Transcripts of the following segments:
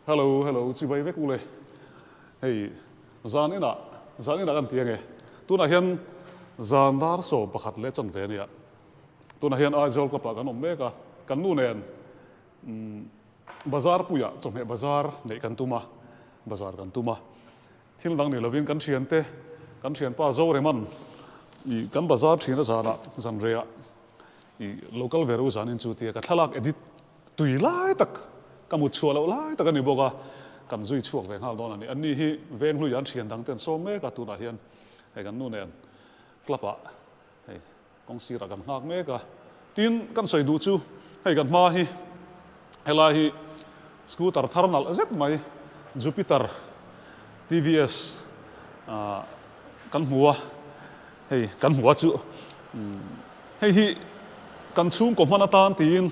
Hello hello chibai vek ule hei zan inah zan inah kan ti ange tunah hian zan dar 11 leh chanve ania tunah hian Aizawl club ah kan awm mek a kan nu nen umm bazar puiah chawhmeh bazar neih kan tum a bazar kan tum a thil dang ni lovin kan thiante kan thianpa Zoreman ih kan bazar thin a zanah zanreiah ih lo kal ve ru zanin chu tia ka thlalak edit Tui lai tak ka mut chhuah loh lai tak a ni bawk a, kan zui chhuak ve nghal dawn a ni. Anni hi Venghlui an thian dang te an sawm mek a, tunah hian hei kan nu nen club ah hei kawng sirah kan nghak mek a. Tin, kan sawi duh chu hei kan hma hi helai hi scooter thar nalh zet mai Jupiter TVS ah kan hmu a, hei kan hmu a chu Hei hi kan chhungkaw hman atan tiin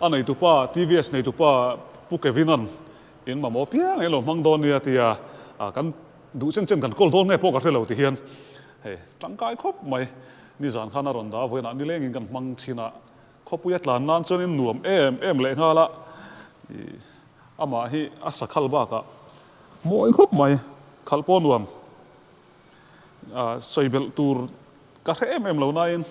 a neitupa, TVS neitupa Pu Kevin-a'n in mamawh piang eng lo hmang dawn nia tia kan duh chen chen kan kawl dawn nge pawh ka hre lo ti hian hei tangkai khawp mai. Nizan khan a rawn dah a, vawiinah nilengin kan hmang chhin a, khawpui a tlan nan chuanin nuam em em leh nghal a, amah hi a sakhal bakah mawi khawp mai, khalh pawh nuam. Sawi belh tur ka hre em em lo nain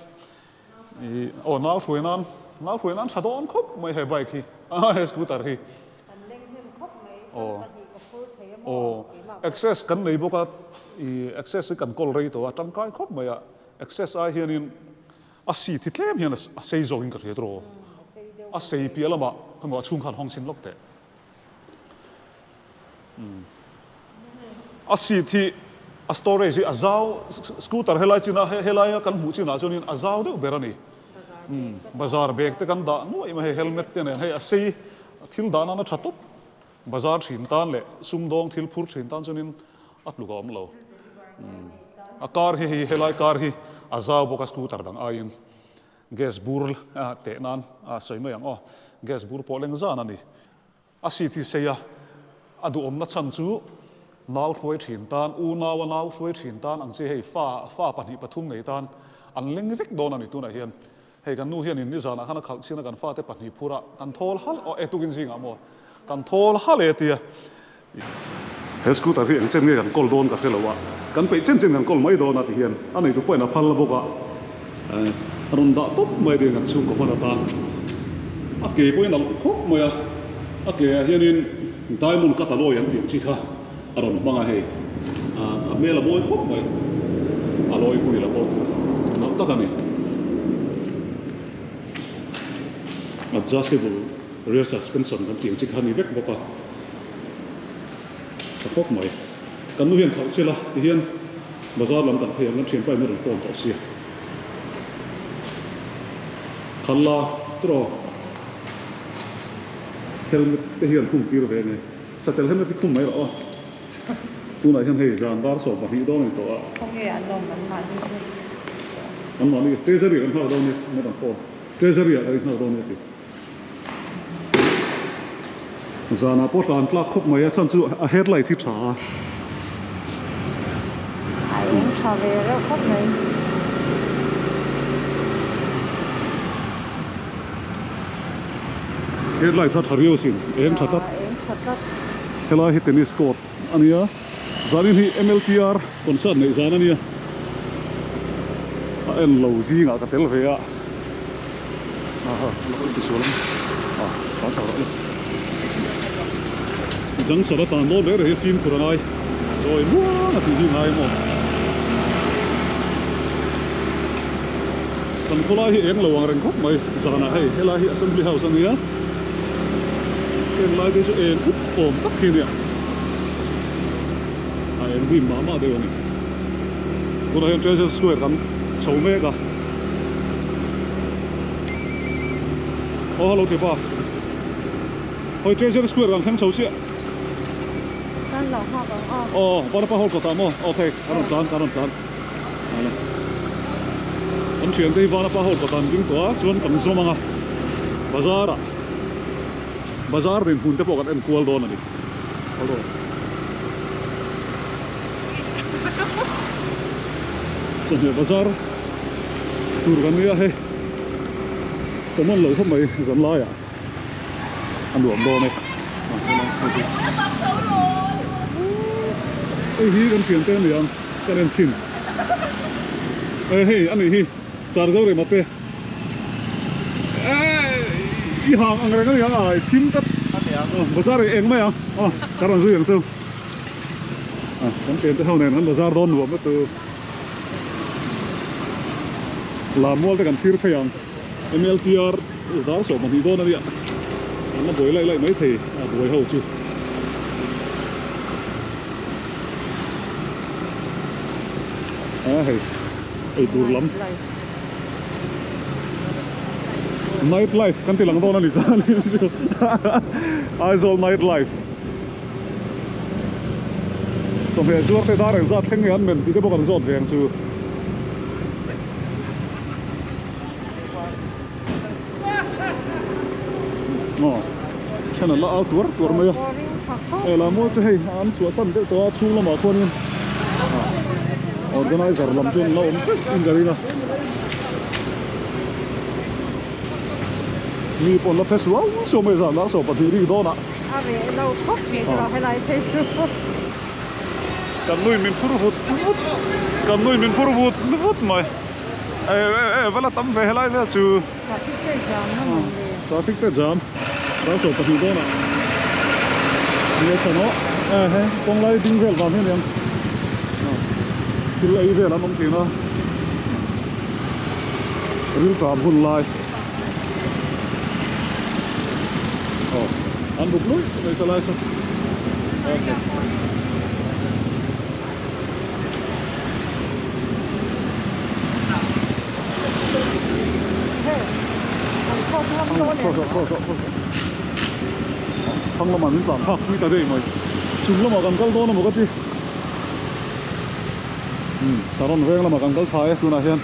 ih aw nau hruai nan nau hruai nan tha dawn khawp mai he bike hi a he scooter hi. Kan leng hnem khawp mai kan pahnih ka phur thei a maw keimah pawh. Access kan nei bawk a ih access hi kan kawl rei tawh a tangkai khawp mai a access ai hianin a seat hi tlem hian a sei zawkin ka hria tawh a sei piah lamah ka nuah chhung khan hawng chhin lawk teh. A seat hi a storage hi a zau scooter helai chin a helai a kan hmuh chin ah chuanin a zau deuh ber a ni. Bazar bag te kan dah nuaih mai hei helmet te nen hei a sei thil dah nan a tha tawp. Bazar thin tan leh sumdawng thil phur thin tan chuanin a tluk a awm lo. A car hi hei helai car hi a zau bawk a scooter dang aiin gas bur teh nan a sawi mai ang aw gas bur pawh leng zan a ni. A seat hi sei a, a duhawmna chhan chu nau hruai thin tan, unau a nau hruai thin tan ang chi hei fa fa pahnih pathum nei tan an leng vek dawn a ni tunah hian. Hei kan nu hianin nizanah khan a khalh chin a kan fate pahnih phur a, kan thawl halh aw e tukin zingah maw kan thawl halh e tia. He scooter hi eng chen nge kan kawl dawn ka hre lo a, kan peih chen chen kan kawl mai dawn a ti hian a neitu pawhin a phal bawk a, a rawn dah tawp mai ding an chhungkaw hman atan a ke pawhin a loh khawp mai a, a ke ah hianin diamond cut alloy an tih ang chi kha a rawn hmang a hei, a hmel a mawi khawp mai, alloy wheel a pawh nalh tak a ni. Adjustable rear suspension kan tih ang chi kha a ni vek bawk a. Tha khawp mai. Kan nu hian khalh sela ti hian bazar lam kan phei ang kan thianpa in a rawn phone tawh sia. Khalh la tiraw helmet te hian khum tir ve nge. Satel helmet hi khum mai rawh aw. Tunah hian hei zan dar 12 dawn a ni tawh a. Khawnge an awm an mahni chu. An mahni treasury kan nghak dawn nia an rawn phone. Treasury ah kan inghak dawn nia ti. Zanah pawh hlan tlak khawp mai a chhan chu a headlight hi tha a. A eng tha ve reuh khawp mai. Headlight kha tha riau sin eng tha tlat. Eng tha tlat. Helai hi tennis court a nia. Zanin hi MLTR concert neih zan a nia. A en lo zingah ka tel ve a. Aha lo inti sual ang a tan chak rawh le. Junction a tan dawn reng reng hi fimkhur a ngai zawi muang a tih hi ngai maw. Kan khawlai hi eng lo ang reng khawp mai zanah hei helai hi assembly house a nia heng lai te chu eng up awm tak hi a nia a eng dim mah mah deuh a ni tunah hian treasure square kan chho mek a aw hello thipa hawi treasure square kan thleng chho chiah kan lo nghak ang aw aw vanapa hall kawtah maw okay kan rawn tlan kan rawn tlan. Kan thiante hi Vanapa hall kawtah an ding tawh a, chuan kan zawm ang a, bazar ah bazar dinhmun te pawh kan en kual dawn a ni. Hello. Chawhmeh bazar tur kan nia hei common lo khawp mai zan laiah a nuam dawn e. Hei hi kan thiante a ni ang kan en chhin e hei a nih hi Sarzorema te i hang ang reng a ni ang a i thim tlat bazar i eng mai ang aw ka rawn zui ang chu kan thiante ho nen kan bazar dawn nuam na tur Lammual te kan thlir phei ang. MLTR dar 12 dawn a nia, an la buai laih laih mai thei a buai ho chu. A hei eitur lam night life kan ti lang dawn a ni chuan chu Aizawl night life chawhmeh zuar te dar engzat thleng nge an men tih te pawh kan zawt ve ang chu. Aw then an la au tuar tuar mai a he la maw chu hei an chhuahsan deuh tawh a chhung lamah khuanin organizer lam chu an la awm teuh in ka ring a mi pawh an la phe suau suau mai zan dar 12 rik dawnah a reh lo khawp mai erawh helai phei chu. Kan nui min phur vut vut kan nui min phur vut vut mai e e va la tam ve helai vel chu Traffic te jam na mai le Traffic te jam dar 12 dawnah ni a chhan aw e he kawng lai ding vel vang hian eng thil ei vel an awm thin a rilṭam hun lai aw an buk luih mai sa lai saw okay Thang lamah min tlan thlak pui ta daih mai chung lamah kan kal dawn a maw ka ti Saron veng lamah kan kal thla e tunah hian.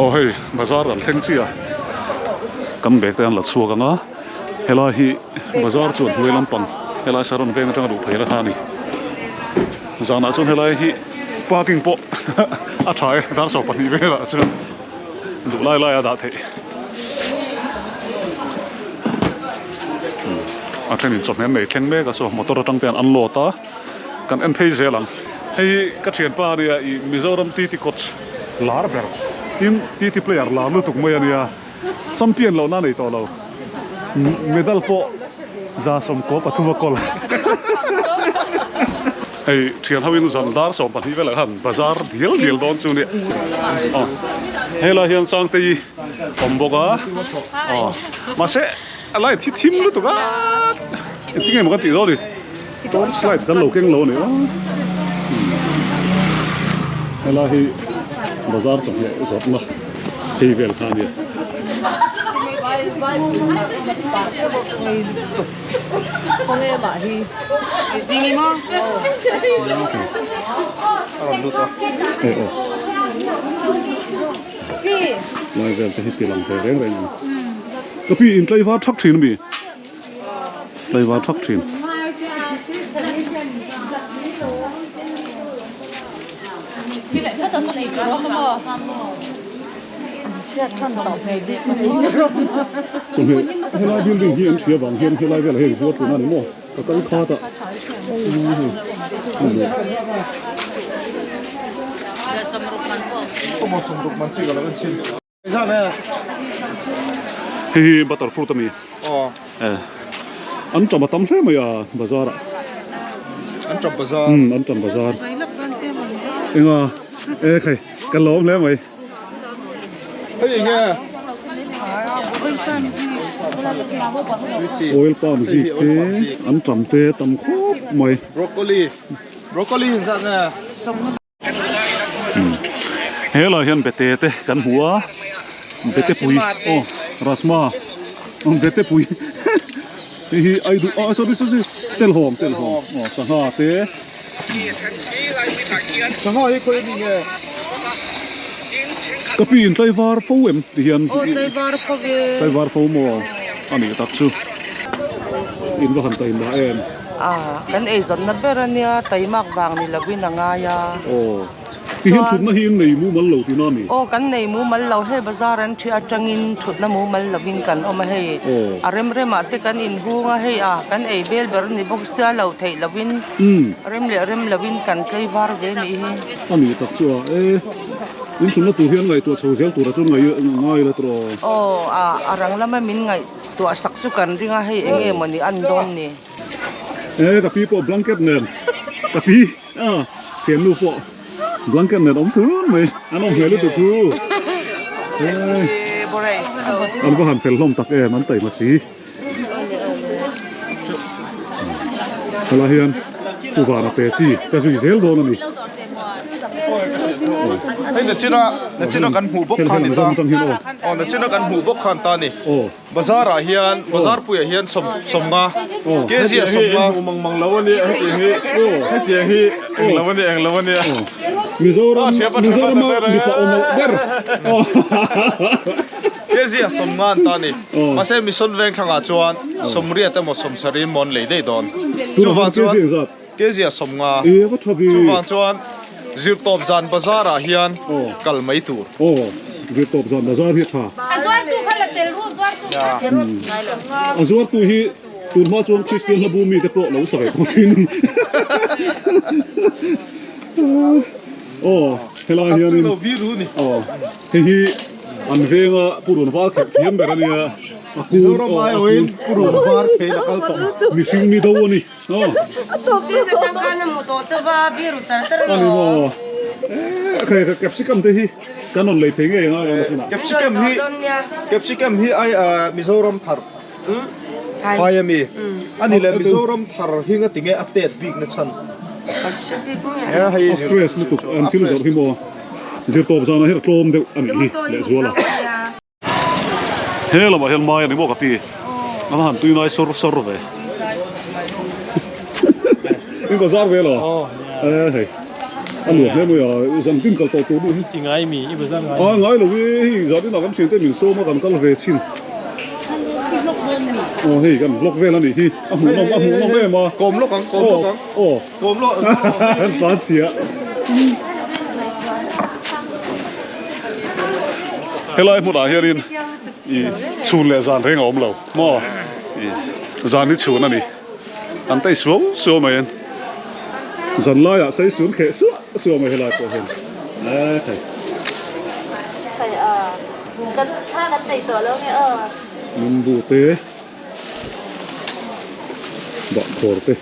Aw hei bazar kan thleng chiah a kan bag te an la chhuak ang a helai hi bazar chuan hnuai lampang helai saron veng atanga duh phei la kha a ni zanah chuan helai hi parking pawh a tha e dar 12 velah chuan duh lai lai a dah theih a thenin chawhmeh an nei thleng mek a saw motor atang te an unload a. Kan en phei zel ang. Hei hi ka thianpa a nia ih Mizoram TT coach lar ber tin TT player lar lutuk mai a nia champion lohna a nei tawh lo medal pawh 13 a kawl hei thian ho in zan dar 12 velah khan bazar dial dial dawn chu nia aw helai hian Sangtei awm bawk a aw mahse a light hi thim lutuk a engtin nge maw ka tih dawn ni. Torch light kan lo keng lo a ni a helai hi bazar chawhmeh zawrhna phei vel kha a nia. Lai vel te hi ti lang ve reng reng ang ka pi in tlaivar thak thin a mi. Tlaivar thak thin. Chawhmeh helai building hi an hria vang hian helai velah hian zuar tun a ni maw ka kal khat a Hei hi butter fruit a mi an tam a tam hle mai a bazar ah an tam bazar an tam bazar enga e khai ka lawm hle mai hei enge oil palm zik te an tam te tam khawp mai broccoli broccoli in zat nge. Helai hian bete te kan hmu a bete pui aw rasma bete pui hei hi ai duh ah sorry sorry telhawm telhawm aw sangha te sangha hi khawi ami nge ka pi in tlaivar fo em ti hian aw tlaivar fo ve tlaivar fo maw a nih tak chu in va han taima em. A, kan eizawnna ber a nia, taimak vang ni lovin a ngai a. Aw. Ti hian thutna hi in nei mumal lo tihna a ni? Aw kan nei mumal lo, hei bazar an ṭhi aṭangin thutna mumal lovin kan awm a hei. A rem remah te kan inhung a hei a, kan ei bel ber a ni bawk sia lo theih lovin rem leh rem lovin kan tlei var ve nih hi. A nih tak chu a, e in thutna tur hi an ngaihtuah chho zel turah chuan ngai ngai la tawh aw. Aw a, a rang lama min ngaihtuah sak chu kan ring a hei eng nge mawni an dawn ni. E ka pi pawh blanket nen ka pi a thiannu pawh blanket nen awm thun mai an awm hmel lutuk hu an va han fel hlawm tak em an taima si helai hian pu vana pe chi ka zui zel dawn a ni. Hei nachina nachina kan hmuh bawk khan ni ta aw nachina kan hmuh bawk khan ta ni. Bazar ah hian bazar puiah hian sawm sawmnga kg ah sawmnga hmuh mang mang lo a nia hetiang hi hetiang hi eng lo a nia eng lo a nia Mizoram Mizoram a mipa aw nalh ber kg ah sawmnga an ta a ni mahse mission veng thlangah chuan sawmriat emaw sawmsarih emaw an lei daih dawn chuvang chuan kg ah sawmnga chuvang chuan Zirtawp zan bazar ah hian kal mai tur. Aw, zirtawp zan bazar hi a tha. A zuartu kha la tel ru, zuartu kha la tel ru. A zuartu hi tun hma chuan Kristian hlabu mite pawh lo sa ve tawh thin a ni. Aw, helai hianin aw hei hi an venga purun var khelh thiam ber a nia. A kung Mizoram aiawhin purun var khein a kal tawh. Mihring ni do a ni. Ani maw eh khai capsicum te hi kan rawn lei phei ngei anga rawn hunah Capsicum hi capsicum hi ai Mizoram thar phai ami ani le Mizoram thar hi nga tinge a tet bik na chhan a fresh lutuk an thil zawrh hi maw zirtawp zanah hian a tlawm deuh a nih hi lehzuala. He lamah hian mai a ni maw ka pi a va han tui ngai sawr sawr ve in bazar ve lo e hei a nuam hle mai a zan tin kal tawh tur duh hi ti ngai mi i bazar ngai a ngai lo i hei zan inah kan thian te min sawm a kan kal ve chin aw hei kan vlog vel a nih hi a hmuhnawm a hmuhnawm em a kawm lawk ang kawm lawk ang aw kawm lawk an tlan chhia. Helai hmunah hianin ih chhun leh zan reng a awm lo maw ih zan hi chhun a ni an tei suau suau mai an zan laiah sei sun kheh suah suah mai helai pawh hian e thei. Nimbu te bahkhawr te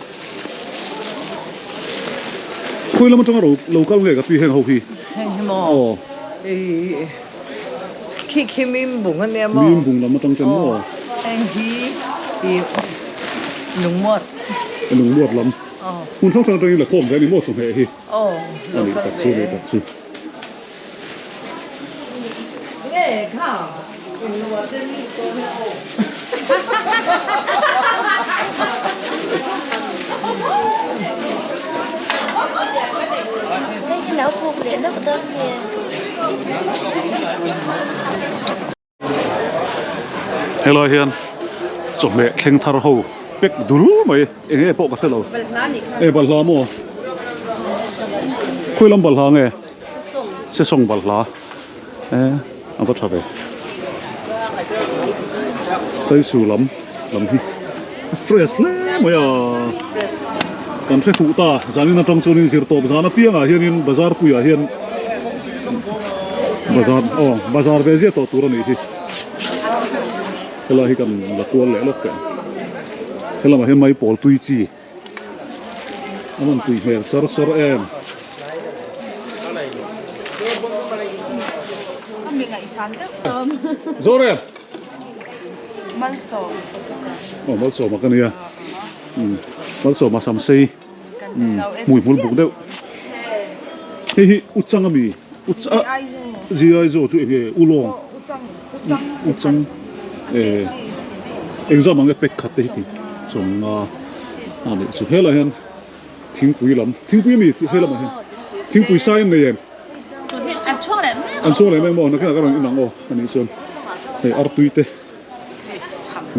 khawi lam atanga lo kal nge ka pi heng ho hi. Heng hi maw? Aw. Ih khi khi mim bung a nia maw? Mim bung lam atang ten maw? Heng hi ih lungmuat. Lungmuat lam. Aw. Hmun hrang hrang atangin la khawm ve a ni maw chawhmeh hi? Aw. A nih tak chu a nih tak chu. Nge kha in luah te mi tawn a aw. Helai hian chawhmeh thleng thar ho pek dul mai eng nge pawh ka hre lo e balhla maw khawi lam balhla nge sesawng balhla e a va tha ve saisu lam lam hi a fresh hle mai a kan hre fuh ta zanin atang chuanin zirtawp zan apiangah hianin bazar puiah hian. Bazar aw bazar ve ziah tawh tur a nih hi helai hi kan la kual leh lawk teh ang helamah hian mai pawl tui chi a rawn tui hmel sar sar em. Zawrem aw malsawma ka nia malsawma samsei. Hmui hmul buk deuh. Hei hi Uchang ami? G.I. Joe chu enge Ulawng? Uchang eh exam ang e pek khat te hi ti chawnga a nih chu helai hian thingpui lam thingpui ami hei lamah hian thingpui sai an nei em? An chhuak leh mek maw nakinah ka rawn in ang aw a nih chuan hei artui te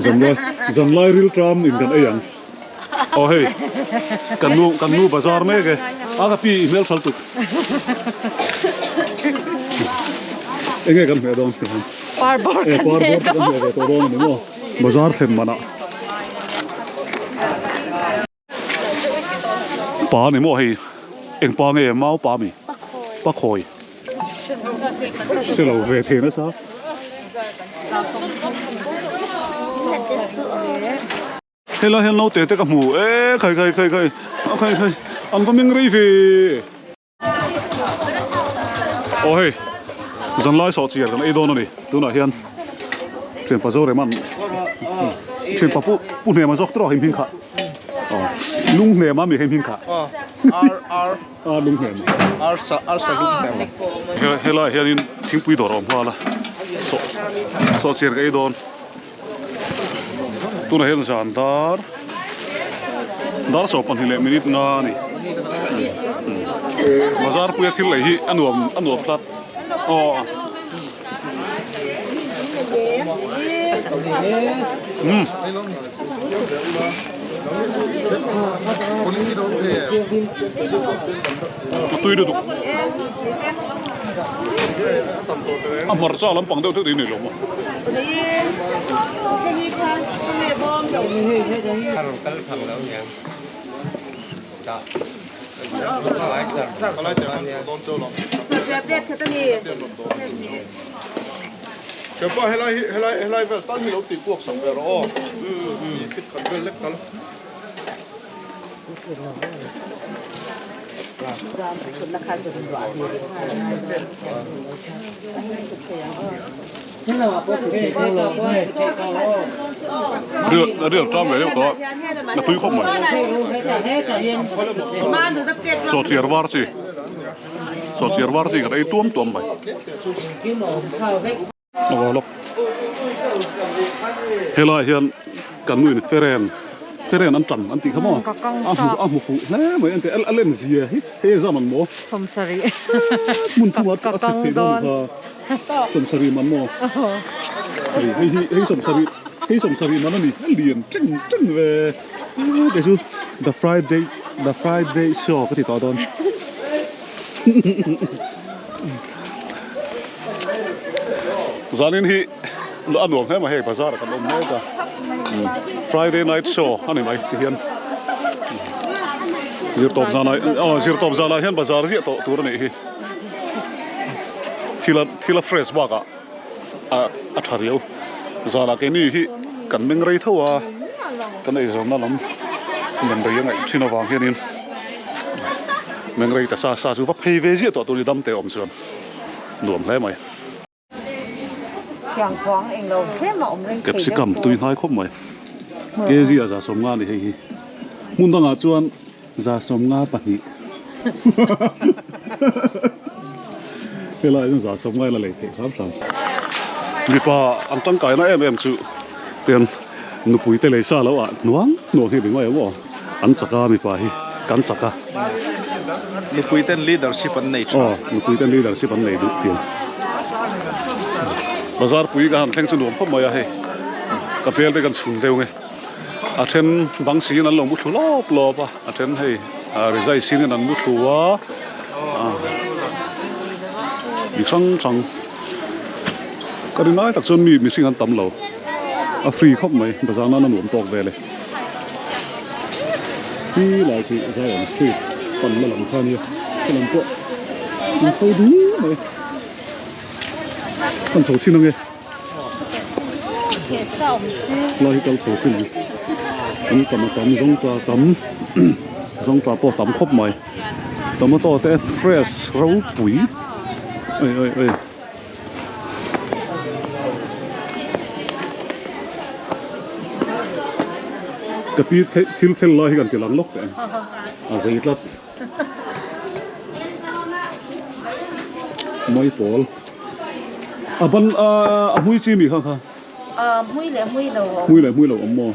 zanlai zanlai rilṭam in kan ei ang. Aw hei kan nu kan nu bazar mek e. A ka pi i hmel hralh tuk. Enge kan hmeh dawn ti han. Parbawr kan hmeh dawn. Parbawr kan hmeh ve tawh dawn a ni maw? Bazar thlen manah. Pa ni maw hei eng pa nge mau pa mi pakhawi hre lo ve thei nasa helai hian naute te ka hmu e khai khai khai khai khai khai an va meng rei ve. Aw hei zanlai sawh chiar kan ei dawn a ni tunah hian thianpa Zoreman thianpa pu pu hnema zawk tawh hei hming kha aw lung hnema mi hei hming kha ar ar ar lung hnema ar sa ar sa lung hnema helai hianin thingpui dawr a awm nghal a sawh sawh chiar ka ei dawn. Tunah hian zan dar dar 12 leh minute nga a ni. Bazar puia thil lei hi a nuam a nuam tlat aw. Um. A tui lutuk. A hmarcha lampang deuh deuh te hi nei lo maw? Rial ṭam ve deuh tawh a, a tui khawp mai. Chaw chiar var chi, chaw chiar var chi kan ei tuam tuam mai. Helai hian kan nu in feren feren an tan an tih kha maw a hmu a hmu fuh hle mai an ti a len zia hi hei zam an maw sawmsarih hmun thum a chhit theih dawn kha sawmsarih man maw hei hei hi hei sawmsarih hei sawmsarih man a ni a lian teng teng ve kei chu the friday the friday show ka ti tawh dawn. Zanin hi a nuam hle mai hei bazar ah kan awm mek a Friday night show a ni mai ti hian zirtawp zanah aw zirtawp zanah hian bazar ziah tawh tur a nih hi thil a thil a fresh bakah a a tha riau zanah keini hi kan meng rei tho a kan eizawnna lam men rei a ngaih thin avang hianin meng rei ta sa sa chu va phei ve ziah tawh tur ni dam te awm chuan. Nuam hle mai. Capsicum tui hnai khawp mai. Kg ah 150 a ni hei hi. Hmun dangah chuan 152. Helai chuan 150 ila lei theih hram hram. Mipa an tangkaina em em chu tian nupui te lei sa lo ah hnuang hnuang hi a ni mai ang aw. An chak a mipa hi kan chak a. Nupui ten leadership an nei tha. Aw nupui ten leadership an nei duh tiang. Bazar pui ka han thleng chu nuam khawp mai a hei. Ka hmel te kan chhun deuh nge. A then bang siin an lo mu thlu lawp lawp a, a then hei rizai sin in an mu thlu a. Mi hrang hrang ka rin lai tak chuan mi mihring an tam lo. A free khawp mai bazar nan a nuam tawk vel e. Khi lai khi Zion Street pan la lam kha ania khi lam pawh in kho dul mai kan chho chin ange lai hi kal chho chin ang an tam a tam zawng ta tam zawng ta pawh tam khawp mai tomato te fresh ropui oi oi oi. Ka pi thil thel lai hi kan ti lang lawk teh ang a zei tlat mai pawl a ban a hmui chi mi kha kha hmui leh hmui lo hmui leh hmui lo awm maw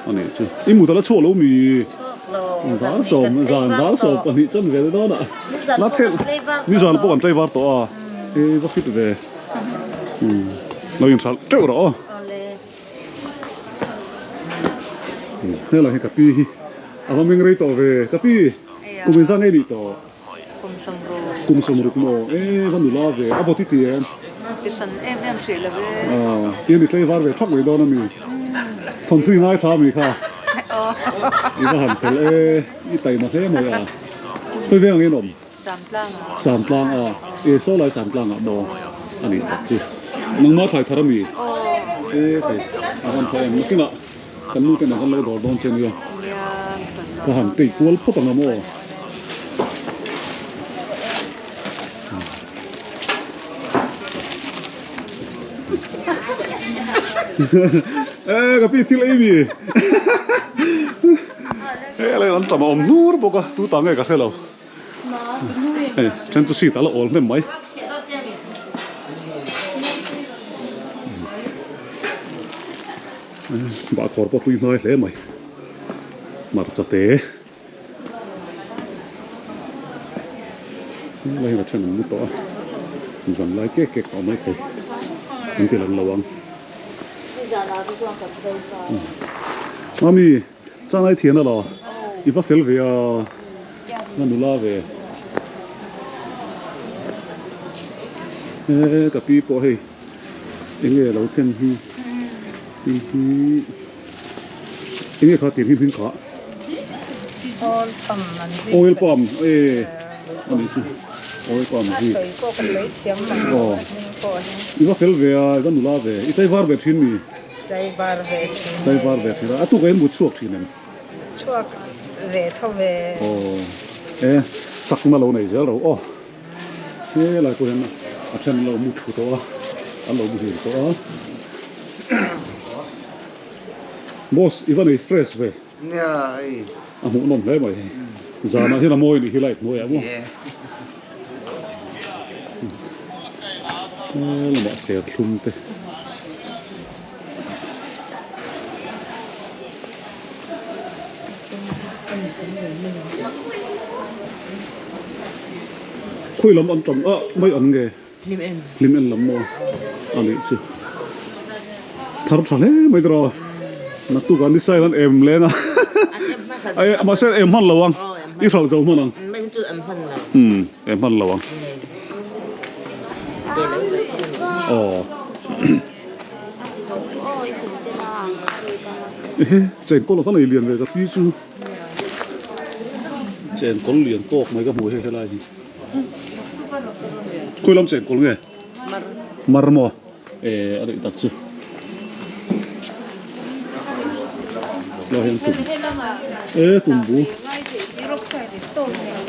a nih chu i mut ala chhuak lo mi dar sawm zan dar sawm pahnih chan ve dawn a la thel nizan pawh kan tlaivar tawh a e va fit ve lo inhralh teuh rawh aw helai hi ka pi hi a va meng rei tawh ve ka pi. Kum engzah nge nih tawh? Kum sawmruk. Kum sawmruk maw? E va nula ve, a vawt i ti em? Ti hran em em hrih lo e. Aw, tian i tlei var ve thak mai dawn a mi? Thawnthu i ngaithla a mi kha? Aw. I va han fel e, i taima hle mai a. Khawi veng angin awm? Samtlang ah. Samtlang ah, e saw lai Samtlang ah maw? A nih tak chu. Nangmah thlai thar a mi? Aw. E hei, a van tha em? Nakinah kan nu ten an kan lo dawr dawn che nia. Ka han tei kual phawt ang a maw? E ka pi thil ei mi? Hei a lei an tam a awm hnur bawk a, tu ta nge ka hre lo. Hei then chu seat a la awl hnem mai. Bahkhawr pawh tui hnai hle mai. Hmarcha te. Helai hian a then an mu tawh a, zan lai kek kek tawh mai thei an ti lang lo ang. Mami. Changai thian a lo, i va fel ve a, na nula ve. He ka pi pawh hei enge lo then hi hei hi enge kha tih hming hming kha Oil palm an zi Oil palm e ani chu oil palm zi i va fel ve a i va nula ve i tlaivar ve thin mi. Tlaivar ve thin e. Tlaivar ve thin a. A tuk a in mut chhuak thin em? Chhuak ve tho ve. Aw e chakna lo nei zel ro aw. He lai pawh hian a then lo mu thu tawh a, an lo muhil tawh a. Boss i va nei fresh ve. Nia hei. A hmuhnawm hle mai hei. Zanah hian a mawi nih hi light hnuaiah maw. He lamah serthlum te. Khawi lam an tang ah mai an nge. Hlim en. Hlim en lam maw a nih chu. Thar tha hle mai tawh a. Naktuk ah ni sail an em leng a. Ai mahse em hman lo ang. I hralh zo hman ang. Umm em hman lo ang. Aw. Ehe chengkawl a va nei lian ve ka pi chu. Chengkawl lian tawk mai ka hmu hei helai hi. Khawi lam chengkawl nge? Mar maw? Eh a nih tak chu. Lai hian tum eh tum bu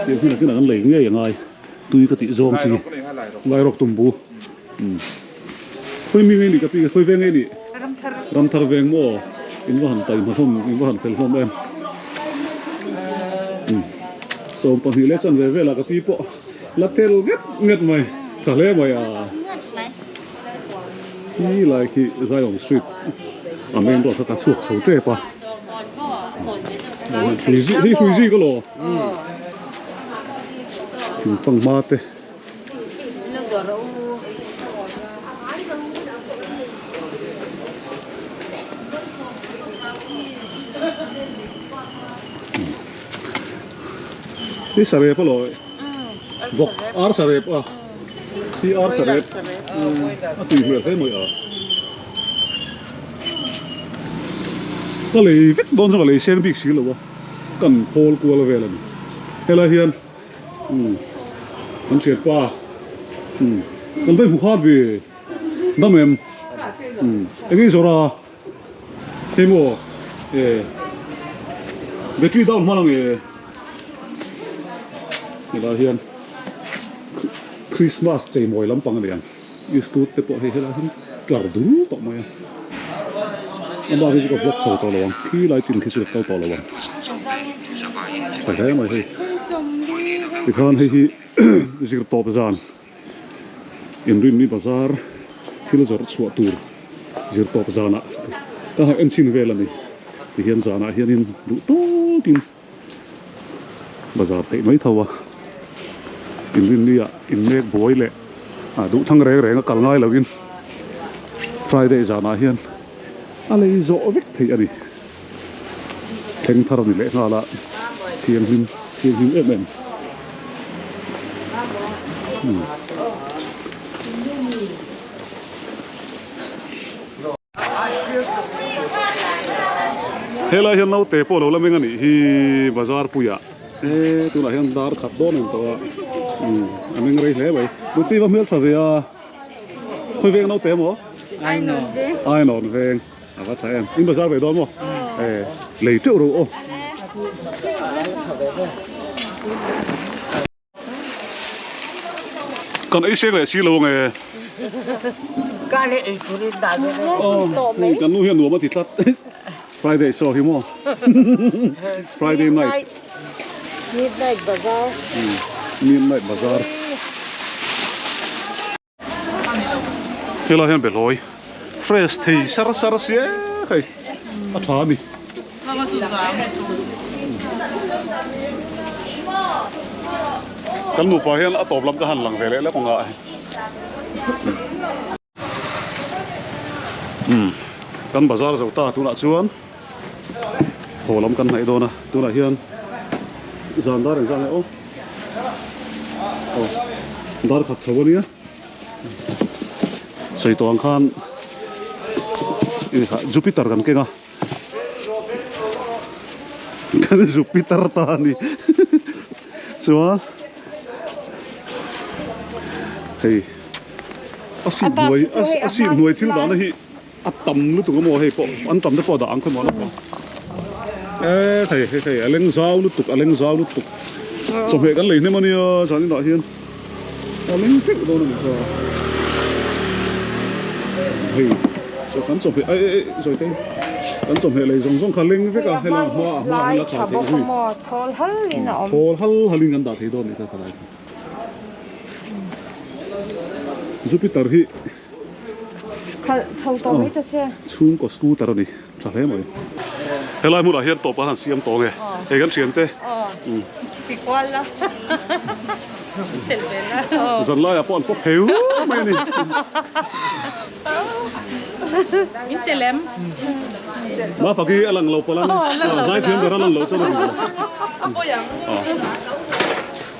tiang hi nakinah kan lei ngei a ngai tui ka tih zawng chi Lairawk tum bu umm khawi mi ngei nih ka pi khawi veng ngei nih Ramthar veng maw in va han taihma hlawm in va han fel hlawm em umm 22 leh chanve velah ka pi pawh la tel nget nget mai tha hle mai a. Khi lai khi Zion Street a main road kha ka chhuak chho tep a hei hrui zi ka lo thingfang hma te Hi sarep a lo Vawk ar sarep a hi ar sarep a tui hmel hle mai a ka lei vek dawn chuan ka lei seng bik si lo a kan khawl kual vel a ni helai hian umm kan thianpa umm kan va inhmu khat ve dam em umm eng nge i zawrh a. Hei maw e battery down hman ang e helai hian Christmas cheimawi lampang a ni ang iskut te pawh hei helai hian tlar dul tawh mai a amah hi chu ka vlog chho tawh lo ang khi lai chin khi chu ka kal tawh lo ang tha hle mai hei tikhan hei hi zirtawp zan. Inrinni bazar thil zawrh chhuah tur zir tawp zanah ka han en chhin vel a ni. Tihian zanah hianin duh tawkin bazar theih mai tho a. Inrinni ah inmek buai leh duh thang reng reng a kal ngai loin Friday zanah hian a lei zawh vek theih a ni. Thleng thar a ni leh nghal a. Thianghlim thianghlim em em. Helai hian naute pawh lo la meng a nih hi bazar puiah e tunah hian dar khat dawn ang tawh a a meng rei hle mai nute va hmel tha ve a khawi veng naute emaw ainawn veng a va tha em in bazar ve dawn maw e lei teuh ro aw. Kan ei seng leh si lo ange. Ka leh ei turin dah ve le. Oh, kan nu hian nuam a ti tlat. Friday show hi maw. Friday night. Midnight bazaar. Midnight bazaar. Helai hian behlawi fresh thei sar sar sia hei a tha a ni. Kan nupa hian a tawp lam ka han lang ve leh lek ang a. Umm kan bazar zo ta tunah chuan haw lam kan hnaih dawn a tunah hian zan dar engzah nge aw aw dar khat chho ania sawi tawh ang khan kha Jupiter kan keng a kan Jupiter ta a ni chuan hei a seat hnuai a seat hnuai thil dahna hi a tam lutuk a maw hei pawh an tam te pawh dah ang khaw maw e hei hei hei a leng zau lutuk a leng zau lutuk chawhmeh kan lei hnem ania zan inah hian a leng teuh dawn a ni kha hei chaw kan chawhmeh ai ai zawi te kan chawhmeh lei zawng zawng kha leng vek a helai a hma a hma ah hian a tha theih zui thawl hal in a awm thawl hal hal in kan dah thei dawn a ni kha khalai kha. Jupiter hi Khalh chho tawh mai ta che. Chhungkaw scooter a ni tha hle mai. Helai hmunah hian tawp an han siam tawh nge hei kan thiante. Ti kual la. Tel ve la. Zanlaiah pawh an pawp thei mai a ni. Min tel em? Mafaki a lang lo palh a ni. Zaithiam ber a lang lo chuan a ni lo. A pawi ang.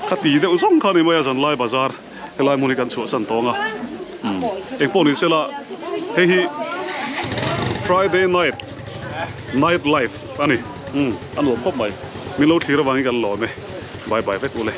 Kha ti deuh zawng kha a ni mai a zanlai bazar helai hmun hi kan chhuahsan tawng a umm engpawh ni sela hei hi Friday night night life a ni umm a nuam khawp mai min lo thlir avangin kan lawm e bye bye vek ule.